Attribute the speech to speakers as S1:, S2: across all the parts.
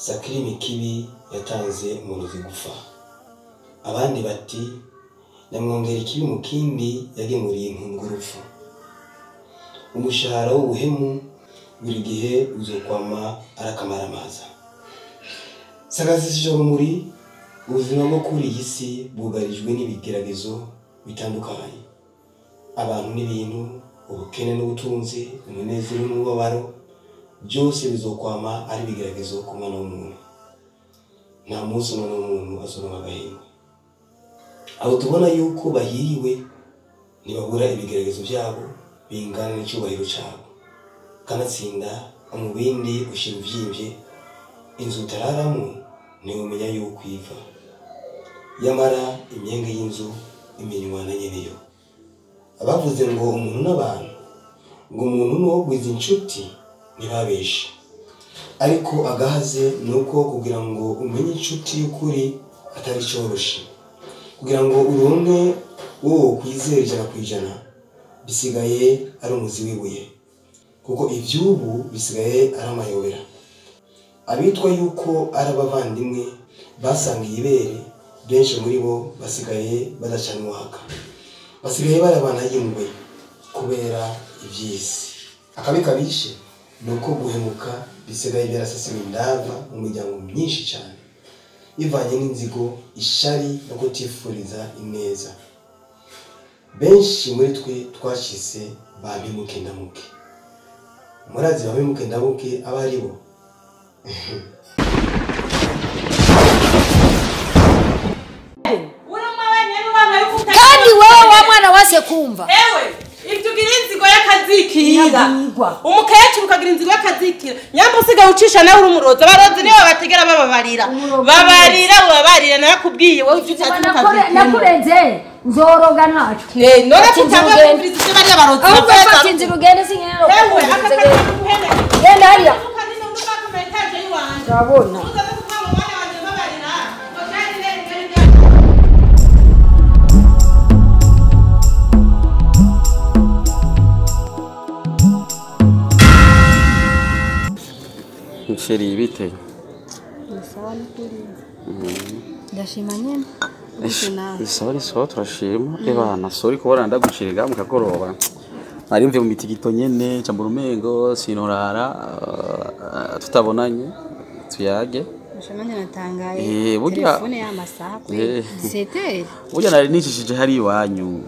S1: Sakirimi kibi yatanze umurozi gufa. Abandi bati nyamwongera ikibi mu kindi yagemuriye impungurupfu. Umushahara w'ubuhemu buri gihe uzokwama arakamaramaza. Sagazishije rumuri, ubuzima bwo kuri iyi si bwugarijwe n'ibigeragezo bitandukanye. Abantu n'ibintu, ubukene n'ubutunzi, umunezero n'umubabaro, byose bizokwama ari ibigeragezo ku mwana w'umuntu. Nta munsi umwana w'umuntu azoronka agahenge. Abo tubona yuko bahiriwe ntibabura ibigeragezo byabo bingana n'icyubahiro cyabo. Kanatsinda umubindi ushira uvyimvye, inzu utararamo ntiwumenya yuko iva. Yamara imyenge y'inzu imenywa na nyeneyo. Abavuze ngo umuntu n'abantu, ngo umuntu n'uwogwiza inshuti ntibabeshe. Ariko agahaze nuko kugira ngo umenye inshuti y'ukuri atari coroshe. Kugira ngo uronke uwo kwizera 100% bisigaye ari umuzi w'ibuye, kuko ivy'ubu bisigaye ari amayobera. Abitwa yuko ari abavandimwe basangiye ibere, benshi muri bo basigaye badacana uwaka, basigaye barabana y'ingwe kubera ivy'isi. Akabi kabishe nuko guhemuka bisigaye byarasasiwe indava mu miryango myinshi cyane, bivanye n'inzigo, ishari no kutifuriza ineza. Benshi muri twe twashyize ba mpemuke ndamuke. Murazi ba mpemuke ndamuke aba ari bo?
S2: Kandi wewe wa mwana wase kumva.
S3: Ewe, itugira inzigo y'akazikira. Umukecuru ukagira inzigo y'akazikira. Nyambo usigaye ucisha nawe uri umurozi. Abarozi nibo bategera bababarira. Babarira babarira narakubwiye wowe ivyo utazi ukazikira.
S2: Nakurenze nzoroga ntaco.
S3: Eh, none kutanga kumviriza ivyo bariya barozi.
S2: Ahubwo fata inzira ugende sinkenera.
S3: Ewe, akakaguhene.
S2: Genda hariya. Ndabona.
S4: Chérie, bite?
S5: Sawa n'ukuri. Ndashima nyene.
S4: Sawa ni sawa turashima. Ebana sorry kubona ndaguciriga mu kagoroba. Nari mve mu mitigito nyene ca murumengo sinorara tutabonanye tuyage.
S5: Ndashima nyene natangaye. Telefone y'amasaha kwe. 7h.
S4: Burya nari nicishije hari iwanyu.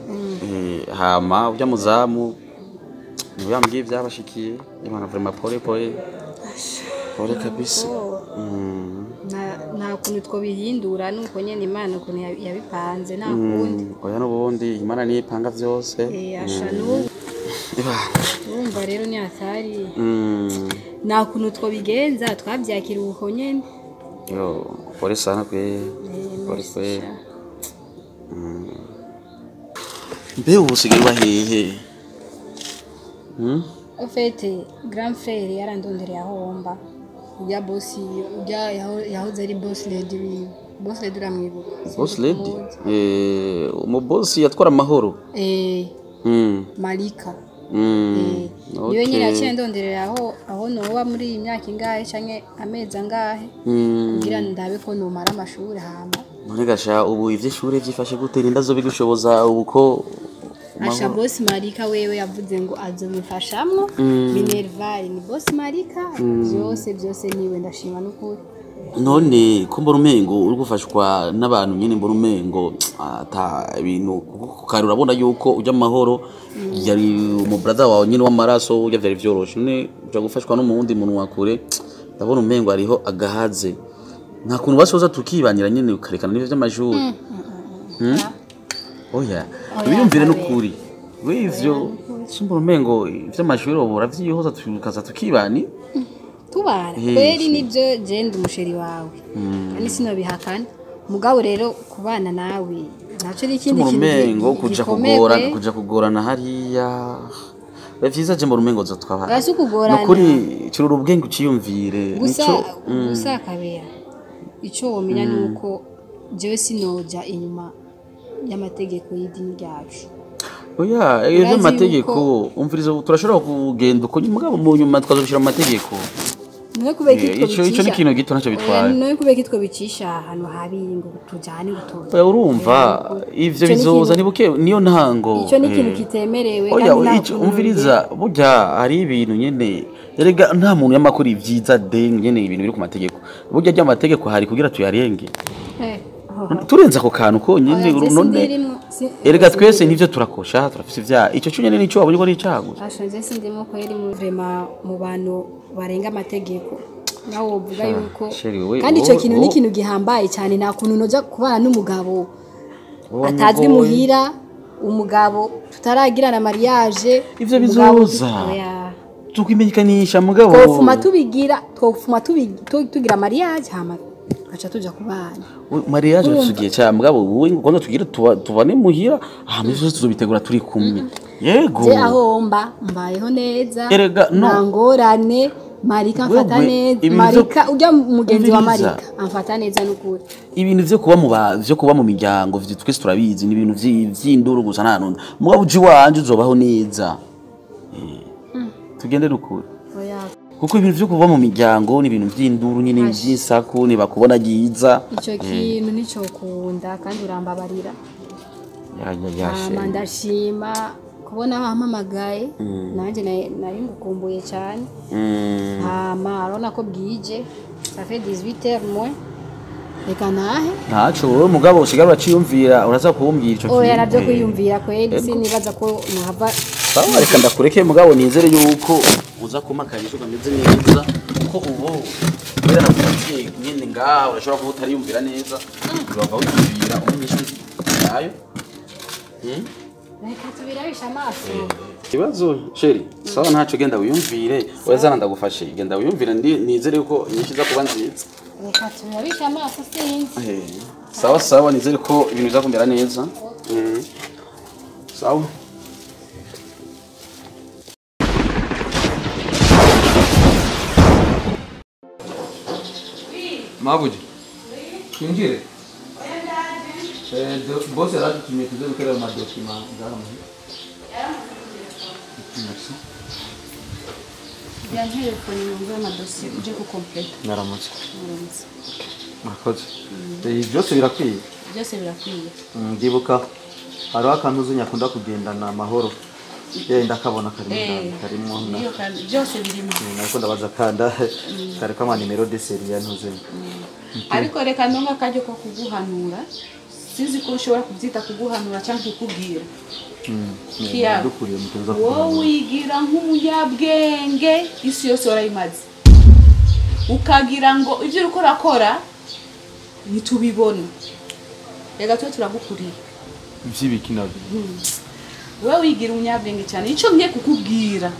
S4: Hama urya muzamu niwe yambwiye ivyabashikiye. Imana vraiment pole pole. Pole kabisa.
S5: Nta kuntu twobihindura nuko nyene Imana ukuntu yabipanze nta kundi.
S4: Oya n'ubundi Imana niyo ipanga vyose.
S5: Asha n'ubu. Urumva rero ni hatari. Nta kuntu twobigenza twavyakira uko nyene.
S4: Yo, pole sana kwe. Pole kwe. Mbe ubu usigaye uba hehe?
S5: En fait, grand frère yarandondereye aho mba. Ujya boss ujya yahoze ari boss lady wiwe. Boss lady uramwibuka?
S4: Boss lady? Umu boss yatwara amahoro.
S5: Malika. Niwe nyine yaciye ndonderera aho noba muri iyi myaka ingahe canke amezi angahe kugira ndabe ko nomara amashuri hama.
S4: None gasha ubu ivy'ishure vyifashe gute? Ninda zobigushoboza ubu ko
S5: Asha boss Marika wewe yavuze ngo azobimfashamwo. Minerval ni boss Marika byose byose niwe ndashima n'ukuri.
S4: None ko mbona umengo uri gufashwa n'abantu nyine mbona umengo ata ibintu kare urabona yuko ujya amahoro yari umu brother wawe nyine w'amaraso ujya vyari vyoroshe. None uja gufashwa n'umundi muntu wa kure ndabona umengo ariho agahaze. Nta kuntu basoza tukibanira nyine ukarekana n'ivyo vy'amashuri. Oya, wiyumvire n'ukuri. Wivyo simbona umengo ivy'amashuri obora vyihoza tukaza tukibani.
S5: Tubara kweri nivyo je ndi umusheri wawe. Kandi sinobihakana. Mugabo rero kubana nawe naco ni ikindi kintu.
S4: Umengo kuja kugorana hariya. Bavyiza je mbona umengo zotwabana.
S5: Basi kugorana.
S4: Nukuri cirura ubwenge uciyumvire.
S5: Nico gusa kabera. Ico womenya nuko jewe sinoja inyuma y'amategeko y'idini ryacu.
S4: Oya, iyo mategeko umviriza turashobora kugenda uko mugabo mu nyuma twazobishira mu mategeko.
S5: None kubera iki
S4: Ico ico ni ikintu gito ntacyo bitwaye.
S5: None kubera iki twobicisha ahantu habi ngo tujane ngo tuze.
S4: Oya, urumva ivyo
S5: Ico ni
S4: bizoza
S5: ikintu-
S4: ni buke niyo ntango.
S5: Ico ni ikintu kitemerewe
S4: Oya,
S5: kandi nta
S4: ico
S5: kuntu
S4: umviriza burya hari ibintu nyene erega nta muntu yamakora ivyiza de nyene ibintu biri ku mategeko burya ry'amategeko hari kugira tuyarenge turenze ako kantu konyene
S5: Oya, je
S4: none
S5: sindirimwo,
S4: erega twese nivyo turakosha turafise ivyaha ico cyo nyene nico wabonye ko ari icago.
S5: Asha je sindimo kweri mu vraiment mu bantu barenga amategeko nawe wovuga yuko
S4: Chéri, wewe-
S5: kandi ico
S4: wowe-
S5: kintu ni
S4: wowe-
S5: ikintu gihambaye cyane nta kuntu noja kubana n'umugabo
S4: Wowe
S5: atazwi
S4: mugoye.
S5: muhira umugabo tutaragirana mariage
S4: Ivyo
S5: umugabo
S4: bizoza.
S5: Oya.
S4: Tukimenyekanisha mugabo
S5: Twofuma tubigira twofuma tugira mariage hama tugaca tuja kubana.
S4: Mariage tugiye cya mugabo wowe ngo tugira tubane muhira hama ivyo tuzobitegura turi kumwe yego.
S5: Je aho mba mbayeho neza
S4: Erega, no.
S5: nta ngorane Marika amfata
S4: Wewe,
S5: neza
S4: ibintu
S5: Marika ujya mugenzi wa
S4: Umviriza.
S5: Marika amfata neza n'ukuri.
S4: Ibintu vyo kuba mu vyo kuba mu miryango vyo twese turabizi ni ibintu vy'induru gusa nta nundi mugabo uji wanje uzobaho neza. Tugende n'ukuri
S5: Oya
S4: kuko ibintu vyo kuba mu miryango ni ibintu vy'induru nyine vy'insaku ntibakubona ryiza.
S5: Ico kintu nico kunda kandi urambabarira.
S4: Ya ya ya
S5: Hama
S4: chérie.
S5: ndashima kubona wampamagaye nanjye nari ngukumbuye cyane. Hama urabona ko bwije ça fait 18h moins reka ntahe.
S4: Ntaco wowe mugabo usigara uraciyumvira uraza kumbwira ico
S5: Oya navyo
S4: Eh.
S5: kwiyumvira kweli
S4: Ego.
S5: sinibaza ko nahava.
S4: Sawa reka ndakureke mugabo nizere yuko uza kumakarisha ukameze neza kuko ubu kubera nakufatiye nyene ngaha urashobora kuba utariyumvira neza urava wiyumvira umenyesha yayo.
S5: Reka tubirabisha amaso.
S4: Ikibazo chérie sawa ntaco genda wiyumvire wazana ndagufashe genda wiyumvire nizere yuko inyishu iza kuba nziza.
S5: Reka tubirabisha amaso sinzi.
S4: Sawa sawa nizere ko ibintu bizakumera neza. Sawa.
S6: Mabuji. Twinjire. Boss yaradutumye tuze gukorera amadokima ngaha muhira. Merci.
S3: Ya telefone numva amadosiye uje gukompleta.
S6: Naramutse. Murakoze. Byose birakwiye.
S3: Byose birakwiye.
S6: Ndibuka hariho akantu uzi nyakunda kugendana amahoro. Ndakabona karimo karimo na
S3: Niyo kandi byose birimo.
S6: Nariko ndabaza kanda kariko ama nimero de serie ntuze.
S3: Ariko reka ndonga kajyo ko kuguhanura. Sinzi ko ushobora kubyita kuguhanura cyangwa kukubwira. Kiya.
S6: Dukuriye mutuza
S3: Wowe wigira nk'umunyabwenge isi yose warayimaze. Ukagira ngo ibyo uriko urakora ntitubibona. Reka twe turagukuriye.
S6: Vyibiki navyo.
S3: Wewe wigira umunyabwenge cyane ico ngiye kukubwira.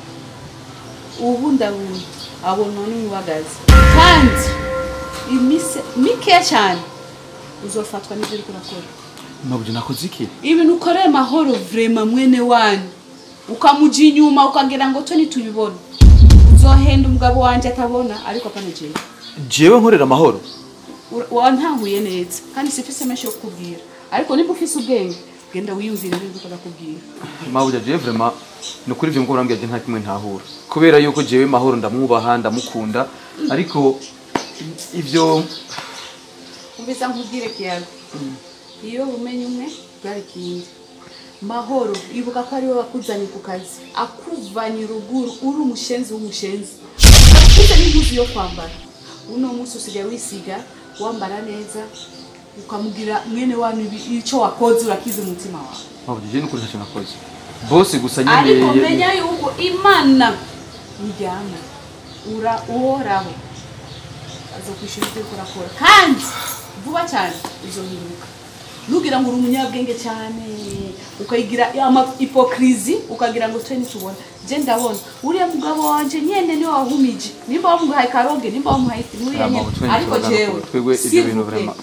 S3: Ubu ndabona abona n'umubagazi. Kandi imise mike cyane uzofatwa n'ibyo uriko urakora.
S6: Mabuji nakoze iki?
S3: Ibintu ukoreye mahoro vraiment mwene wanyu ukamuja inyuma ukagira ngo twe ntitubibona. Uzohenda umugabo wanje atabona ariko apana jewe.
S6: Jewe nkorera amahoro.
S3: Wantanguye neza kandi sifise menshi yo kukubwira ariko nimba ufise ubwenge genda wiyumvire ibyo uriko urakubwira.
S6: Mabuja jewe vraiment nukuri ivyo ngo urambwira je nta kimwe ntahura. Kubera yuko jewe mahoro ndamwubaha ndamukunda ariko ivyo
S3: umvisa nkubwire kiyago. Iyo umenye umwe bwari kindi. Mahoro ibuka ko ari we wakuzanye ku kazi akuvanye ruguru uri umushenzi w'umushenzi. Ufite n'impuzu yo kwambara. Uno munsi usigaye wisiga wambara neza ukamugira mwene wanyu icyo wakoze urakize umutima wawe.
S6: Mabuja je nukuri ntacyo nakoze. Boss gusa nyene
S3: ariko menya yuko Imana nijyana ura uhoraho azokwishura ibyo uriko urakora kandi vuba cyane uzohinduka. Nugira ngo uri umunyabwenge cyane ukayigira ama hypocrisie ukagira ngo twe ntitubona. Je ndabona uriya mugabo wanje nyene niwe wahumije nimba wamuhaye karoge nimba wamuhaye nuriya nyene ariko jewe
S6: twebwe ivyo bintu vraiment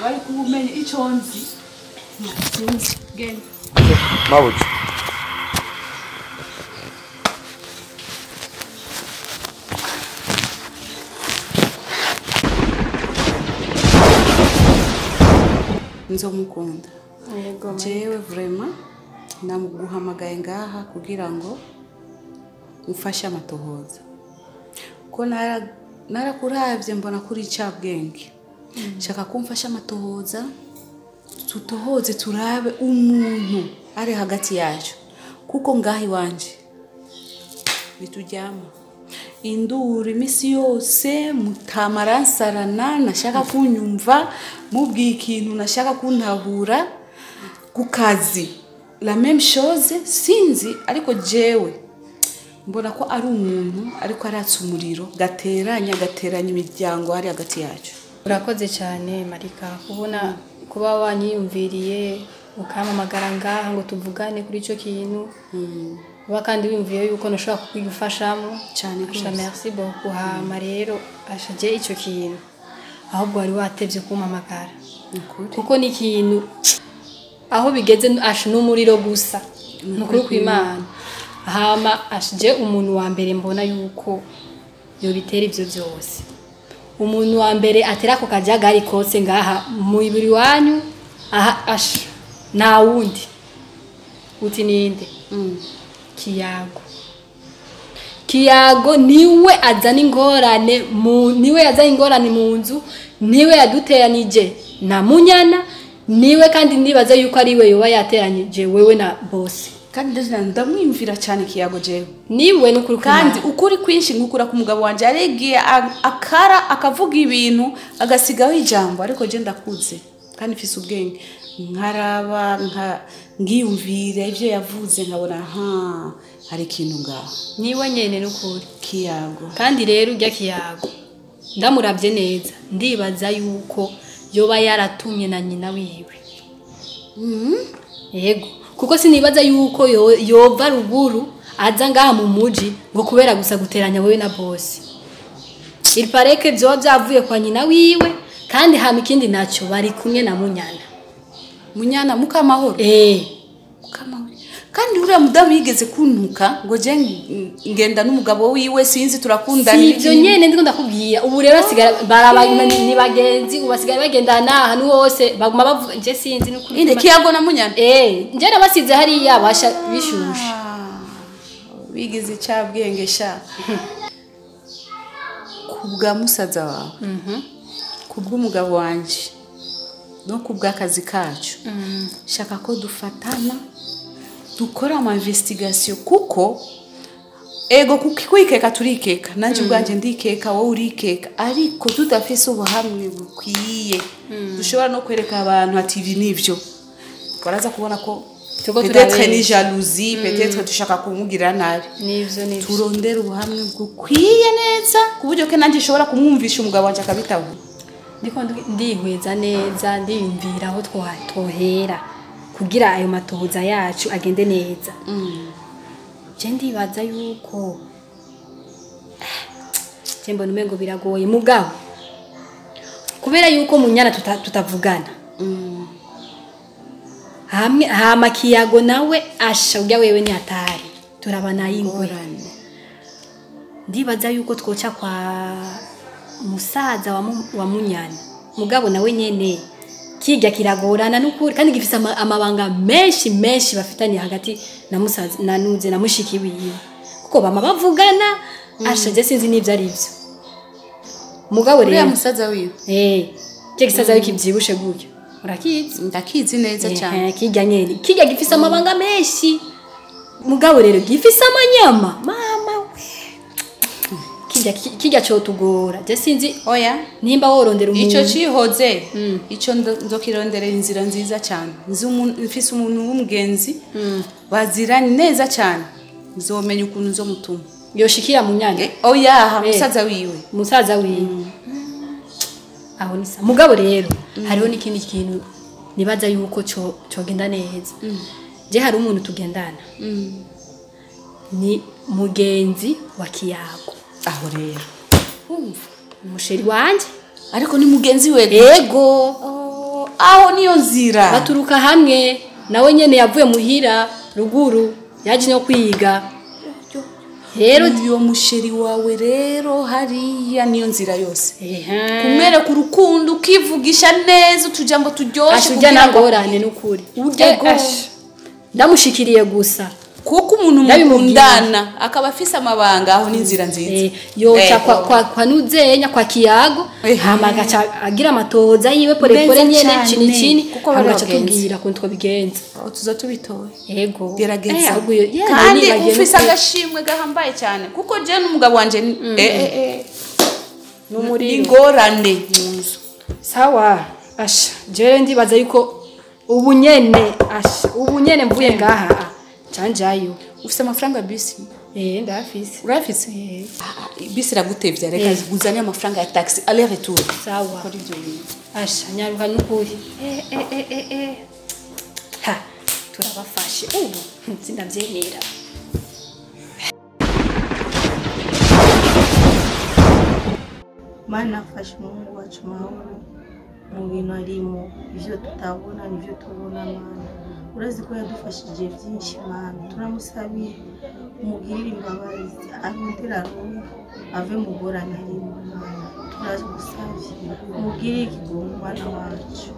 S3: wari kubumenye ico nzi sinzi genda.
S6: Mabuji
S3: Nzomukunda. Jewe vraiment namuguhamagaye ngaha kugira ngo umfashe amatohoza.
S7: Kuko narakuravye mbona kuri icabwenge. Shaka kumfasha amatohoza, tutohoze turabe umuntu ari hagati yacu. Kuko ngahi wanje nitujyama induru imisi yose mutamaransarana, nashaka kunyumva mubwiye ikintu, nashaka kuntabura ku kazi la même chose, sinzi ariko jewe mbona ko ari umuntu ariko aratsa umuriro gateranya imiryango ari hagati yacu.
S5: Urakoze cyane Marika kubona kuba wanyiyumviriye ukampamagara ngaha ngo tuvugane kuri ico kintu. Kuba kandi wiyumviye yuko nashobora kukigufashamo
S7: cyane
S5: rwose. Merci beaucoup. Hama rero ashaje ico kintu ahubwo wari watevye kumpamagara kuko ni ikintu aho bigeze asha n'umuriro gusa nukuri kw'Imana. Hama ashaje umuntu wa mbere mbona yuko yobitera ivyo byose, umuntu wa mbere atera ko kajagari kose ngaha mu ibiri wanyu aha asha nta wundi uti ninde? Kiyago. Kiyago niwe azana ingorane mu niwe yazana ingorane mu nzu, niwe yaduteranije na Munyana, niwe kandi nibaza yuko ari we yoba yateranyije wewe na boss.
S7: Kandi ndamwimvira cyane Kiyago jewe.
S5: Niwe nukuri
S7: kandi ukuri kwinshi nkukura ku mugabo wanje aregiye akara akavuga ibintu agasigaho ijambo, ariko je ndakuze kandi mfise ubwenge nkaraba ngiyumvira ivyo yavuze nkabona ha hari ikintu ngaho.
S5: Niwe nyene nukuri
S7: Kiyago.
S5: Kandi rero urya Kiyago ndamuravye neza ndibaza yuko yoba yaratumye na nyina wiwe. Yego, kuko sinibaza yuko yova ruguru aza ngaha mu muji ngo kubera gusa guteranya wewe na boss. Il paraît que byo byavuye kwa nyina wiwe, kandi hama ikindi naco bari kumwe na Munyana.
S7: Munyana mukamahoro. Mukamahoro. Kandi uriya mudamu yigeze kuntuka ngo je ngenda n'umugabo wiwe sinzi turakundana.
S5: Sivyo nyene ndiko ndakubwiye. Ubu rero basigara baraba ni bagenzi, ubasigara bagendana ahantu hose baguma bavuga je sinzi n'ukuri.
S7: Inde Kiyago na Munyana.
S5: Nje nabasize hariya basha bishushe.
S7: Bigize icabwenge sha. Kubwa musaza wawe. Kubw'umugabo wanje no kubw'akazi kacu. Shaka ko dufatana dukora ama investigation, kuko ego kwikeka turikeka, nanje ubwanje ndikeka, wowe urikeka, ariko tudafise ubuhamwe bukwiye dushobora no kwereka abantu ati ibi nivyo, baraza kubona ko peut-être ni jalousie, peut-être dushaka kumugira nabi.
S5: Nivyo nivyo
S7: turondera ubuhamwe bukwiye neza kuburyo ke nanje nshobora kumwumvisha umugabo wanje akabitaho.
S5: Ndiko ndihweza neza ndiyumvira aho twohera kugira ayo matohoza yacu agende neza. Je ndibaza yuko je mbona umengo biragoye mugabo kubera yuko Munyana tutavugana. Hamwe hama Kiyago nawe asha urya wewe ni atari turabana ingorane. Ndibaza yuko twoca kwa musaza wa Munyana mugabo nawe nyene kijya kiragorana nukuri, kandi gifise amabanga menshi menshi bafitanye hagati na musaza na nuze na mushiki wiwe, kuko bama bavugana ashaje sinzi n'ivyo ari byo. Mugabo rero
S7: musaza wiwe
S5: cyo gisaza wiwe kibyibushe gutyo urakizi?
S7: Ndakizi neza cyane.
S5: Kijya nyene kijya gifise amabanga menshi, mugabo rero gifise amanyama mama we kijya cyo tugora je sinzi.
S7: Oya
S5: nimba worondera umuntu
S7: ico cihoze ico nzokirondera inzira nziza cyane, nzi mfise umuntu w'umugenzi baziranye neza cyane, nzomenya ukuntu nzomutuma
S5: yoshikira Munyana.
S7: Oya musaza wiwe,
S5: musaza wiwe aho nisa. Mugabo rero hariho n'ikindi kintu nibaza yuko cogenda neza. Je hari umuntu tugendana ni mugenzi wa Kiyago.
S7: Aho rero umva
S5: umusheri wanje
S7: ariko ni mugenzi we.
S5: Ego
S7: aho niyo nzira
S5: baturuka hamwe, nawe nyene yavuye muhira ruguru yaje no kwiga. Rero
S7: uyo musheri wawe rero hariya niyo nzira yose kumwereka urukundo ukivugisha neza utujambo turyoshe
S5: kugira ngorane nukuri. Ndamushikiriye gusa
S7: Kuko umuntu
S5: Ndabimubwiye.
S7: mukundana akaba afise amabanga, aho ni inzira nziza.
S5: Yoca kwa nuzenya kwa kiyago, hama agaca agira amatohoza yiwe pole pole
S7: Neza
S5: nyene
S7: cane,
S5: chini chini,
S7: kuko
S5: hama
S7: bari
S5: agaca
S7: abagenzi.
S5: tubwira ukuntu twabigenza.
S7: Aho tuza tubitoye.
S5: Yego.
S7: Gerageza.
S5: Ahubwo yeah,
S7: kandi
S5: nibagiwe
S7: ufise
S5: n'ukuri.
S7: agashimwe gahambaye cyane, kuko je n'umugabo wanje
S5: N'umuriro.
S7: ni ingorane mu nzu.
S5: Sawa, asha, jewe ndibaza yuko ubu nyene, asha, ubu nyene mvuye ngaha canjayo.
S7: Ufise amafaranga ya bisi?
S5: Ndafise.
S7: Urafise? Ah, bisi iragutevya, reka uzane amafaranga ya taxi aller retour.
S5: Sawa.
S7: Kora ivyo bintu.
S5: Asha, nyaruka n'ukuri. Ha, turabafashe ubu sinavyemera.
S8: Mana, afashe umuhungu wacu Mahoro mu bintu arimo, ibyo tutabona nibyo tubona. Mana, urazi ko yadufashije byinshi. Mana, turamusabiye umugirire imbabazi, arondere aronke ave mu ngorane arimo. Mana, turagusabye umugirire ikigongo umwana wacu.